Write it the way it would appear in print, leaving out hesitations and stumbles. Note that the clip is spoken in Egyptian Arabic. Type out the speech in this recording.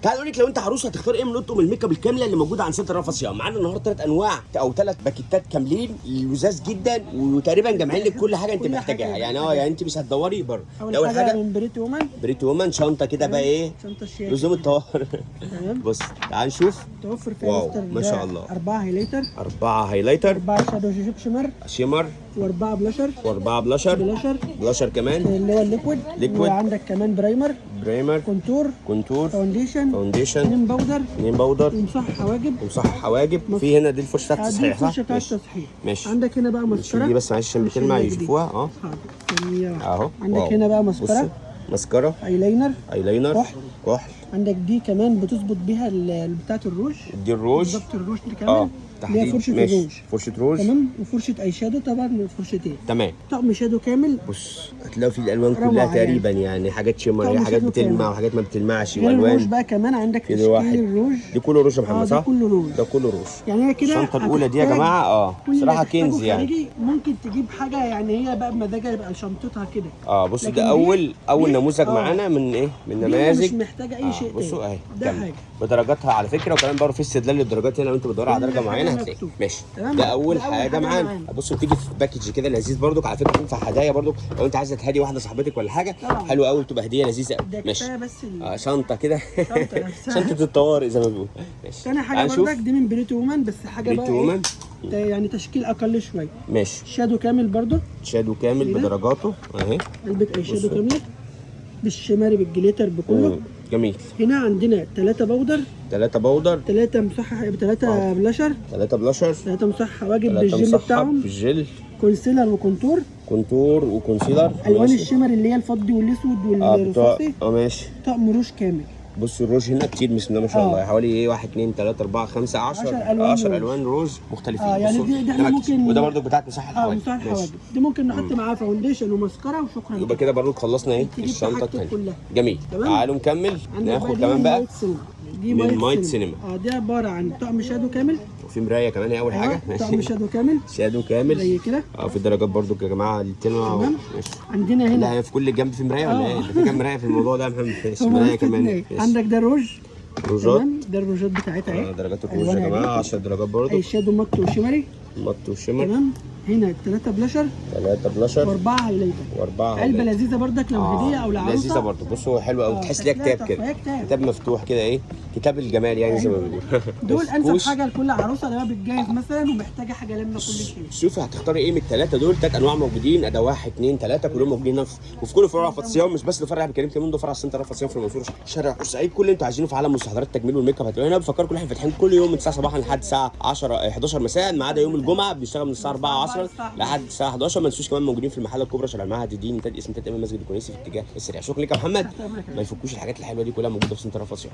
تعال اقول لك لو انت عروسه هتختار ايه من اطقم ال make up الكاملة اللي موجودة عند سنتر رأفت صيام. معانا النهارده ثلاث انواع او ثلاث باكيتات كاملين لزاز جدا، وتقريبا جامعين لك كل حاجة انت كل حاجة محتاجاها يعني. يعني انت مش هتدوري بره. اول حاجة من Pretty Woman. Pretty Woman، شنطه كده بقى ايه، شنطه شياكه لزوم الطوارئ. تمام. بص تعال نشوف. توفر فيها wow، مستر ما ده شاء الله. 4 highlighter، 4 highlighter، 4 shadow shimmer، shimmer، واربعة بلاشر، واربعة blusher، blusher blusher كمان اللي هو ال liquid. liquid. وعندك كمان primer، primer، contour، contour، foundation، foundation، 2 powder، 2 powder، ومصحح حواجب. ومصحح حواجب. في هنا دي الفرشة بتاعت دي التصحيح صح؟ الفرشة بتاعت ماشي. التصحيح. ماشي. عندك هنا بقى ماسكارا. دي بس معلش عشان مش بتلمع اللي دي. يشوفوها. حاضر، ثانية واحدة. اهو. عندك wow. هنا بقى ماسكارا، بصوا، ماسكارا، ايلاينر، ايلاينر، كحل. كحل. عندك دي كمان بتظبط بيها بتاعه الروج. دي الروج. بالظبط، الروج دي كمان اللي هي تحديد. فرشه ماشي. الروج. فرشه روج. تمام، وفرشه eye shadow طبعا، فرشتين. تمام. طقم shadow كامل. بص هتلاقوا في الالوان روعة كلها يعني. تقريبا يعني، حاجات shimmer، طقم حاجات shadow بتلمع كامل. وحاجات ما بتلمعش، غير الروج والوان. بقى كمان عندك في ده تشكيل واحد. الروج. دي كله روج يا محمد ده صح؟ كله روج. ده كله روج. يعني هي كده الشنطة الاولى دي يا هتحتاج جماعة كل اللي صراحة هتحتاجه كنز يعني. خارجي. ممكن تجيب حاجة يعني هي بقى بمزاجها يبقى شنطتها كده. بص لكن ده اول نموذج معانا من ايه، من دي نماذج مش محتاجه اي شيء بصوا تاني. اهي ده تمام. حاجة بدرجاتها على فكره، وكمان برضه في استدلال للدرجات هنا لو انت بتدور على كل درجه حاجة معينة هتلاقي. مكتوب. ماشي. تمام؟ ده اول ده أول حاجة حاجة معانا. معانا. بصوا بتيجي في package كده لذيذ برضك على فكره، تنفع هدايا برضك لو انت عايزه تهدي واحدة صاحبتك ولا حاجة. طبعا. حلو قوي، بتبقى هديه لذيذة قوي. ده ماشي. كفاية بس شنطه كده. شنطة نفسها. شنطه الطوارئ زي ما بيقولوا. ماشي. تاني حاجة تعال نشوف. برضك دي من Pretty Woman، بس حاجة Pretty بقى إيه؟ Woman. ده يعني تشكيل اقل شوية. ماشي. shadow كامل برضه. shadow كامل كده. بدرجاته اهي. علبة eye shadow بصوا. كاملة بال shimmery بال glitter بكله. جميل. هنا عندنا 3 powder، 3 powder، 3 مصحح، 3 بلاشر، 3 بلاشر، 3 مصحح حواجب 3 بالجل مصحح بتاعهم، بالجل، concealer و contour، contour و concealer، الوان ماشي. ال shimmer اللي هي الفضي والاسود بتوع والرصاصي. ماشي. طقم روج كامل. بصوا الروج هنا كتير بسم الله ما شاء الله، حوالي ايه 1 2 3 4 5 10 10 ألوان 10 روج. الوان روج مختلفين. يعني بصوا، دي احنا ده package. ممكن وده برضو بتاعت مصحح الحواجب. مصحح ماشي. الحواجب دي ممكن نحط معاها foundation وماسكارا وشكرا. يبقى كده برضو خلصنا ايه تجيب الشنطة حاجتك الثانية. كلها. جميل. تمام. تعالوا نكمل. عندك ناخد دي كمان من بقى Might Cinema. دي من Might Cinema. دي عبارة عن طقم shadow كامل. وفي مراية كمان هي اول حاجة. طقم ماشي. shadow كامل shadow كامل زي كده. في درجات برضو يا جماعة اللي بتلمع. تمام. ماشي. عندنا لا هنا هي في كل جنب في مراية ولا آه. ايه؟ ده في كام مراية في الموضوع ده يا محمد؟ ماشي، هما مراية بس كمان. اتنين. ماشي. عندك ده روج. روجات. تمام، ده الروجات بتاعتها اهي. درجات الروج يا ألوانها جماعة دي. 10 درجات برضو. eye shadow matte و shimmery. matte و shimmer. تمام. هنا 3 بلاشر، 3 بلاشر، واربعة highlighter. واربعة علبة highlighter. لذيذة برضك لو هديه او لعروسه. لذيذة برضه. بص هو حلو قوي، تحس ليها شكلها كتاب تحفة. كده. هي كتاب. كتاب مفتوح كده ايه، كتاب الجمال يعني زي ما بيقولوا. دول بس انسب كوش. حاجة لكل عروسه لما بتجهز مثلا ومحتاجة حاجة لما كل شيء. شوف هتختاري ايه من الثلاثة دول، ثلاث انواع موجودين، اداه 1 2 3 كلهم موجودين هنا وفي كل فروع رأفت صيام، مش بس الفرع اللي بكلمك منه ده فرع السنتر رأفت صيام في المنصورة شارع بورسعيد. كل اللي انتوا عايزينه في عالم مستحضرات التجميل وال make up هتلاقوه هنا. بفكركم احنا فاتحين كل يوم من 9 صباحا لحد الساعة 10 11 مساء، ما عدا يوم الجمعة بنشتغل من الساعة 4 عصرا لحد الساعة 11. ما تنسوش كمان موجودين في المحلة الكبرى شارع المعهد الديني امتداد اسم امام مسجد الكنيسي في اتجاه السريع. شكرا لك يا محمد. تحت أمرك يا ما يفكوش الحاجات الحلوة دي كلها موجودة في سنتر رأفت صيام.